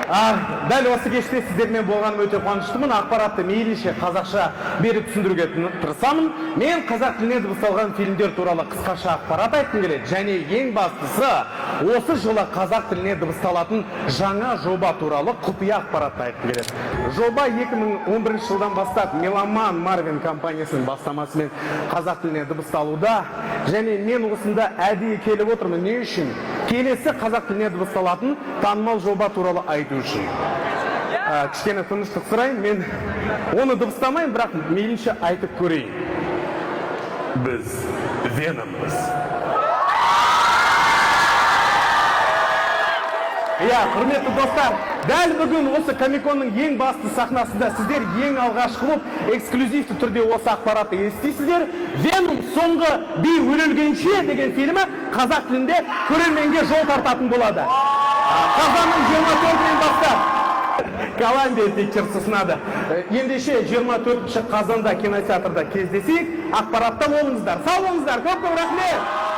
Дәл осы кеште сіздермен болғаным өте қуаныштымын. Ақпаратты мейлінше қазақша беріп түсіндіруге тырысамын. Мен қазақ тіліне дыбысталған фильмдер туралы қысқаша ақпарат айтқым келеді. Және ең бастысы, осы жылы қазақ тіліне дыбысталатын жаңа жоба туралы құпия ақпаратты айтқым келеді. Жоба 2011 жылдан бастап Меломан Марвин компаниясының бастамасымен қазақ тіліне дыбысталуда. Және мен осында әдейі келіп отырмын. Не үшін? Келесі қазақ тіліне дыбысталатын танымал жоба туралы айту үшін. Кішкене тыныштық сұрайын, мен оны дыбыстамаймын, бірақ мейлінше айтып көрейін. Біз Веномбыз. Иә, құрметті достар, дәл бүгін осы Комиконның ең басты сахнасында сіздер ең алғашқы болып эксклюзивті түрде осы ақпаратты естисіздер. Веном соңғы би өле-өлгенше деген фильмі қазақ тілінде көрерменге жол тартатын болады. Қазанның 24-інен бастап Columbia Pictures ұсынады. Ендеше 24 қазанда кинотеатрда кездесейік, ақпаратта болыңыздар. Сау болыңыздар, көп-көп рахмет.